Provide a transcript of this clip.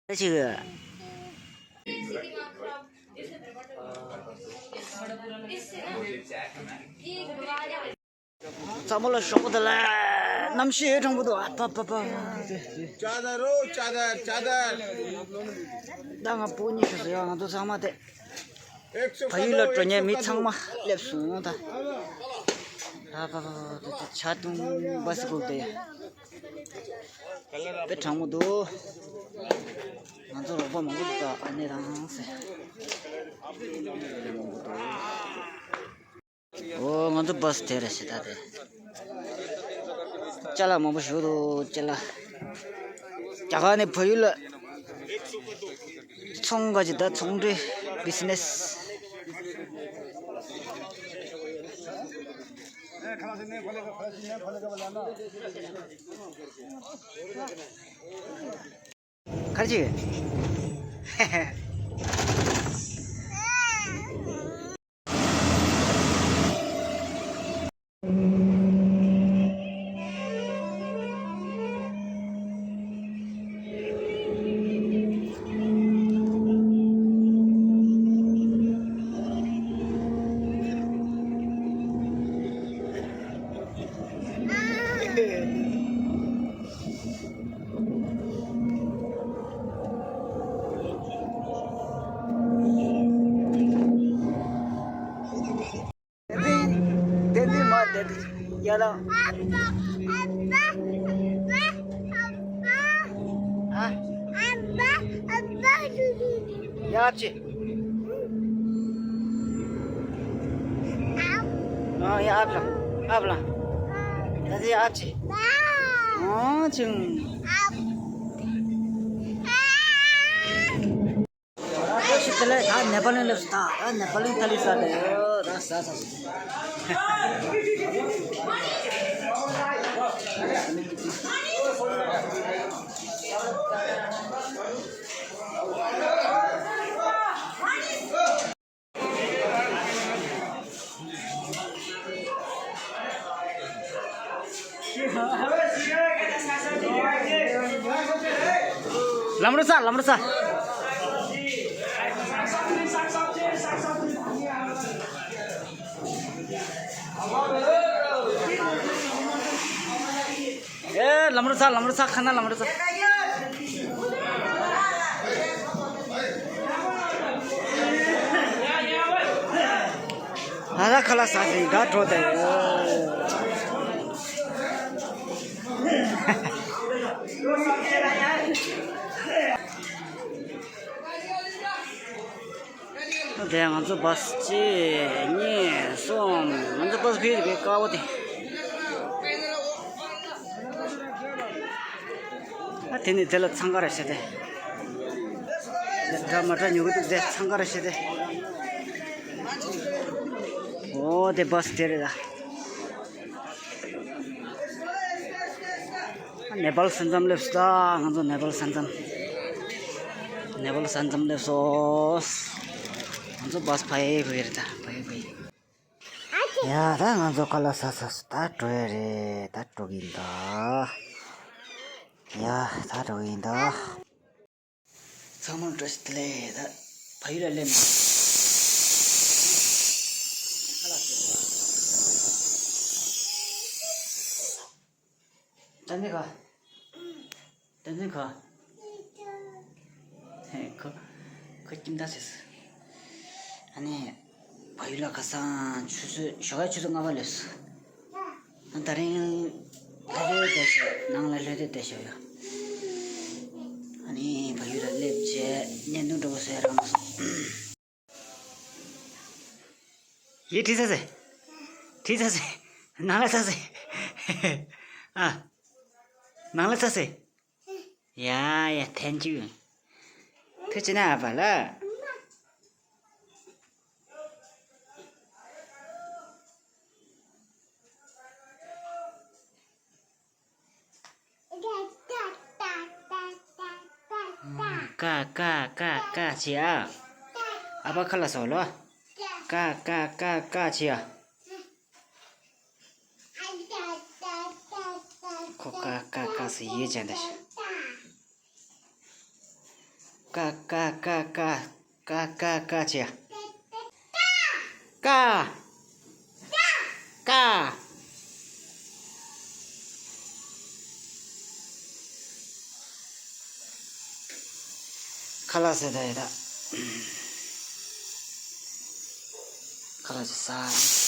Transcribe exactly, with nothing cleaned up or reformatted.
ད་ཅིག་ཚ་མོ་ལ་ཞོགས་པ་དེ་ལ་གནམ་གཤིས་ཧེ་དྲང་པོ་འདུག་ཨ་པ་པ་པ། चादर हो, चादर, चादर। ད་ང་པོ་གཉིས་ཤོག་ཟེར་ཡ། ང་ཚོ་ཚང་མ་དེ་एक सौ ཕ་ཡུལ་ལ་འགྲོ་མཁན་མི་ཚང་མ་སླེབས་སོང་ད། ཨ་པ་པ་པ་པ། ཆ་ཏུང་བ་སི་ཀོ་དེ་དཔེ་དྲང་མོ་འདུག་ང་ཚོ་རོགས་པ་མང་པོ་འདུག་ཨ་ནེ་རང་ཟེར། འོ། ང་ཚོ་བ་སི་དེ་རེད་ཤི་ད་དེ། ཅ་ལག་མང་པོ་ཞིག་འདུག་ཅ་ལག་རྒྱ་གར་ནས་བལ་ཡུལ་ལ་ཚོང་ག་ཅི་ད་ཚོང་འབྲེལ་བི་སི་ནེ་སི། ག་རེ་བྱེད། བསྟན་འཛིན། བསྟན་འཛིན་མ་བསྟན་འཛིན། ཡ་ལ། ཨ། ཡ་ཨ་ཅེ། ཨ་ཡ་ཨ་བ་ལ། ཨ་བ་ལ། ད་ཚེ་ཨ་ཅེ། ཨ་ཅིང་། ད་ཤི་ཏི་ལེ། ད་ནེ་པ་ལི་སླེབས་སོང་། ད་ད་ནེ་པ་ལི་ཐ་ལི་ཟ་དེ། ད་ཟ་ཟ་ཟ། ལམ་རོ་ས། ལམ་རོ་ས། ཨེ། ལམ་རོ་ཚ། ལམ་རོ་ཚ། ཁ་ན་ལམ་རོ་ཚ། ཨ་ད་ཁ་ལག་ཟ་ཟིན་ག་འགྲོ་དེ། དེ་ང་ཚོ་བ་སི་གཅིག་གཉིས་གསུམ། ང་ཚོ་བ་སི་ཕེབས་པའི་དཀར་པོ་དེ། ཨ་དེ་ནི་དེ་ལ་འཚང་ཁ་རེ་བྱས་ཏེ། འདྲ་མ་འདྲ་ཉོ་གི་འདུག་དེ་འཚང་ཁ་རེ་བྱས་ཏེ། འོ་དེ་བ་སི་དེ་རེད་ད། ནེ་པཱལ་ས་མཚམས་སླེབས་སོང་། ད་ང་ཚོ་ནེ་པཱལ་ས་མཚམས། ནེ་པཱལ་ས་མཚམས་སླེབས་སོང་། ང་ཚོ་བ་སི་ཕ་ཡི་བུ་ཡི་རེད་ད། ཕ་ཡི་བུ་ཡི། ཡ་ད་ང་ཚོ་ཁ་ལག་ཟ་ཟ་སོང་། ད་འགྲོ་ཡ་རེད། ད་འགྲོ་གི་ཡིན་ད། ཡ་ད་འགྲོ་གི་ཡིན་ད། ཚང་མ་བཀྲ་ཤིས་བདེ་ལེགས། ད་ཕ་ཡུལ་ལ་སླེབས་ནས། ད་ནི་ག། ད་ནི་ག། ཧེ་ཁོ། ཁོ་ཁྱིམ་བདག་ཟེར། ཨ་ནི། ཕ་ཡུལ་ལ་ཁ་སང་ཆུ་ཚོད། ཞོགས་ཀ་ཆུ་ཚོད་ལྔ་པ་སླེབས་སོང་། ད་རིང་ལྷོད་ལྷོད་བསྡད་ཤག་ནང་ལ་ལྷོད་ལྷོད་བསྡད་ཤག་ཡ། ཨ་ནི་ཕ་ཡུལ་ལ་སླེབས་བྱས་བརྙན་ཐུང་འདྲ་པོ་བཟོ་ཡ་རག་མ་སོང་། ཡེ་ཁྲིད་ཚ་ཟེ། ཁྲིད་ཚ་ཟེ། ནང་ལ་ཚ་ཟེ། ཨ། ནང་ལ་ཚ་ཟེ། ཡ་ཡ། ཐན་ཅུ། ཐུགས་རྗེ་གནང་ཨ་བ་ལ། ཀ་ཀ་ཀ་ཀ་ཀ་བྱེད་ཨ། ཨ་ཕ་ཁ་ལག་ཟ་ལོ། ཀ་ཀ་ཀ་ཀ་བྱེད་ཨ། ཁོ་ཀ་ཀ་ཀ་ཟེར་ཡོད་ཅན་ད། ཀ་ཀ་ཀ་ཀ་ཀ་ཀ་ཀ་བྱས། ཀ། ཀ། ཁ་ལག་ཟས་ད་ཡོད་ད། ཁ་ལག་ཟས་ཟ།